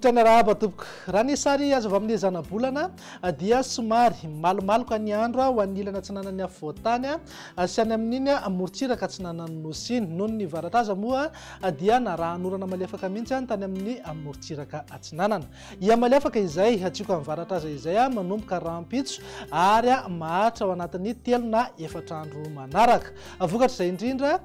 Manolotra ny arahaba tompoko. Raha ny sary azo avy amin'ny zanabolana dia somary malomaloka ny andro ho an'ny ilany atsinanan'ny afovoan-tany sy any amin'iny morontsiraka atsinanan'ny nosy iny. Noho ny varatra aza moa dia narahan'orana malefaka mihitsy tany amin'ny morontsiraka atsinanana. Hihamalefaka izay tsiokan'ny varatra aza izay manomboka rahampitso ary maharitra ao anatin'ny telo na efatra andro manaraka. Vokatr'izay indrindra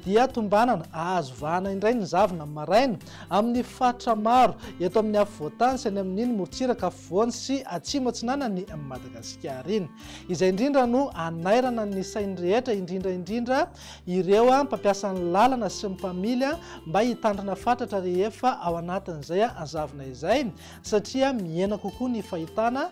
dia tombanana hahazo vahana indray ny zavona maraina amin'ny faritra maro eto amin'ny afovoan-tany sy any amin'iny morontsiraka afovoany sy atsimo atsinanan'i Madagasikara iny. Izay indrindra no hanairana ny sain'ny rehetra, indrindra indrindra ireo mpampiasa ny lalana sy ny mpamily mba hitandrina fatratra rehefa ao anatin'izay zavona izay satria mihena kokoa ny fahitana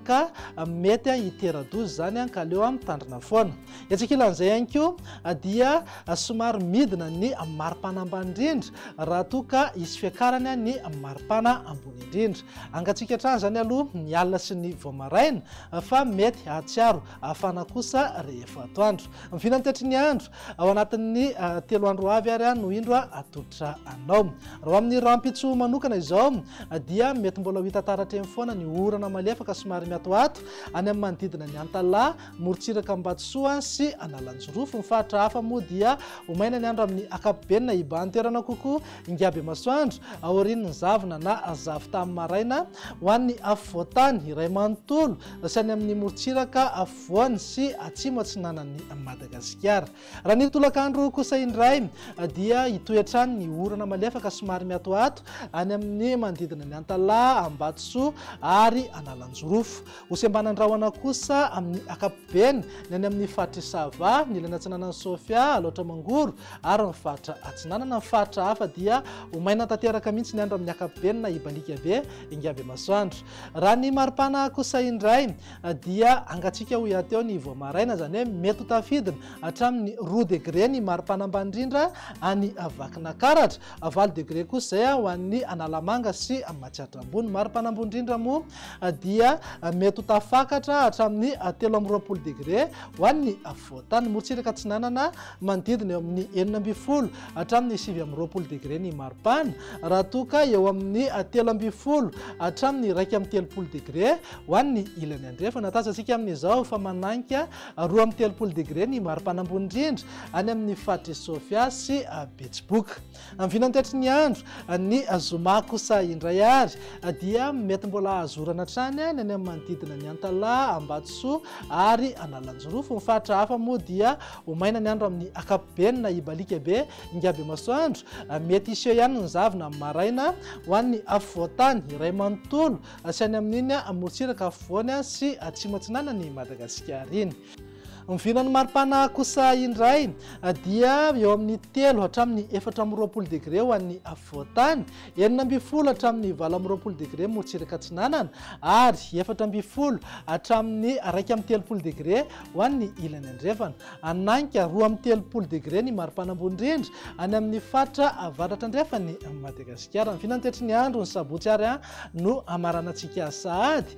ka mety hitera-doza izany ka aleo mitandrina foana. Etsy ankilan'izay ihany koa dia somary midina ny maripana ambany indrindra raha toa ka hisy fiakarany ny maripana ambony indrindra. Hangatsiaka hatrany izany aloha ny alina sy ny vao maraina fa mety hahatsiaro hafana kosa rehefa atoandro. Ny vinantetry ny andro ao anatin'ny telo andro ho avy ary no indro atolotra anao. Raha ho amin'ny rahampitso manokana izao dia mety mbola ho hita taratra eny foana ny orana malefaka somary miatoato any amin'ny manodidina ny Antalaha, morontsiraka Ambatosoa sy Analanjirofo. Ny faritra hafa moa dia ho maina ny andro amin'ny ankapobeny na hibahan-toerana kokoa ingabe masoandro aorian'ny zavona na zavon-tany maraina ho an'ny afovoan-tany iray manontolo sy any amin'ny morontsiraka afovoany sy atsimo atsinanan'i Madagasikara. Raha ny tolakandro kosa indray dia hitohy hatrany ny orana malefaka somary miatoato any amin'ny manodidina ny Antalaha, Ambatosoa ary Analanjirofo. Ho sembanan-drahona kosa amin'ny ankapobeny ny any amin'ny faritr'i Sava, ny ilany atsinanan'i Sofia, Alaotra Mangoro ary ny faritra atsinanana. Ny faritra hafa dia ho maina tanteraka mihitsy ny andro amin'ny ankapobeny na hibaliaka be ingabe masoandro. Raha ny maripana kosa indray dia hangatsiaka ho iateo ny vao maraina, izany hoe mety ho tafidina hatramin'ny roa degre ny maripana ambany indrindra any Vakinakaratra, valo degre kosa izay ho an'ny Analamanga sy Matsiatra Ambony. Maripana ambony indrindra moa dia mety ho tafakatra hatramin'ny 23 degre ho an'ny afovoan-tany. Morontsiraka atsinanana manodidina eo amin'ny 16 hatramin'ny 29 degre ny maripana, raha toa ka eo amin'ny 13 hatramin'ny 31 degre ho an'ny ilany andrefana. Tazantsika amin'izao fa mananika 32 degre ny maripana ambony indrindra any amin'ny faritr'i Sofia sy Betsiboka. Amin'ny vinantetry ny andro, ny zoma kosa indray ary dia mety mbola hahazo orana hatrany ny any amin'ny manodidina ny Antalaha, Ambatosoa ary Analanjirofo. Ny faritra hafa moa dia ho maina ny andro amin'ny ankapobeny na hibaliaka be ingabe masoandro. Mety hiseho ihany ny zavona amin'ny maraina ho an'ny afovoan-tany iray manontolo sy any amin'iny morontsiraka afovoany sy atsimo atsinanan'i Madagasikara iny. Ny vinan'ny maripana kosa indray dia eo amin'ny telo hatramin'ny 24 degre ho an'ny afovoan-tany, 16 hatramin'ny 28 degre morontsiraka atsinanana ary 14 hatramin'ny 31 degre ho an'ny ilany andrefana. Hanainga 32 degre ny maripana ambony indrindra any amin'ny faritra avaratra andrefan'i Madagasikara. Ny vinantetry ny andro ny sabotsy ary no hamaranantsika sahady.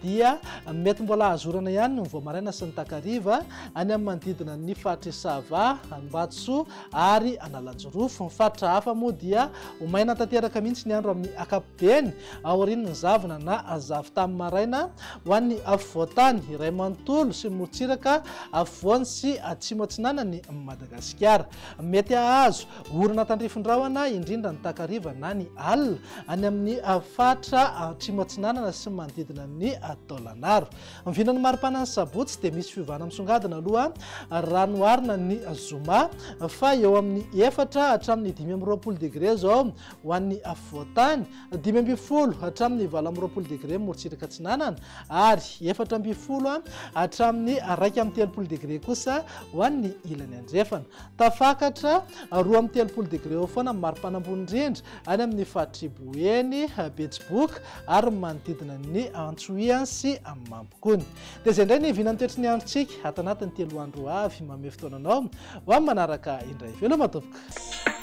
dia mety mbola azo orana ihany ny vao maraina sy ny takariva any amin'ny manodidina ny faritr'i Sava, Ambatosoa ary Analanjirofo. Ny faritra hafa moa dia ho maina tanteraka mihitsy ny andro amin'ny ankapobeny aorian'ny zavona na zavon-tany maraina ho an'ny afovoan-tany iray manontolo sy ny morontsiraka afovoany sy atsimo atsinanan'i Madagasikara. Mety hahazo Orana tandrifin-drahona indrindra ny takariva na ny alina any amin'ny faritra atsimo atsinanana sy ny manodidina ny Taolagnaro. Ny vinan'ny maripana ny sabotsy dia misy fiovana misongadina aloha raha noharina ny zoma fa eo amin'ny efatra hatramin'ny 25 degre izao ho an'ny afovoan-tany, 15 hatramin'ny 28 degre morontsiraka atsinanana ary 14 hatramin'ny 31 degre kosa ho an'ny ilany andrefana. Tafakatra 32 degre eo foana ny maripana ambony indrindra any amin'ny faritr'i Boeny, Betsiboka ary ny manodidina ny Antsohihy sy Mampikony. Dia izay indray ny vinan'ny toetry ny androntsika ato anatin'ny telo andro ho avy. Manome fotoana anao ho amin'ny manaraka indray. Veloma tompoko.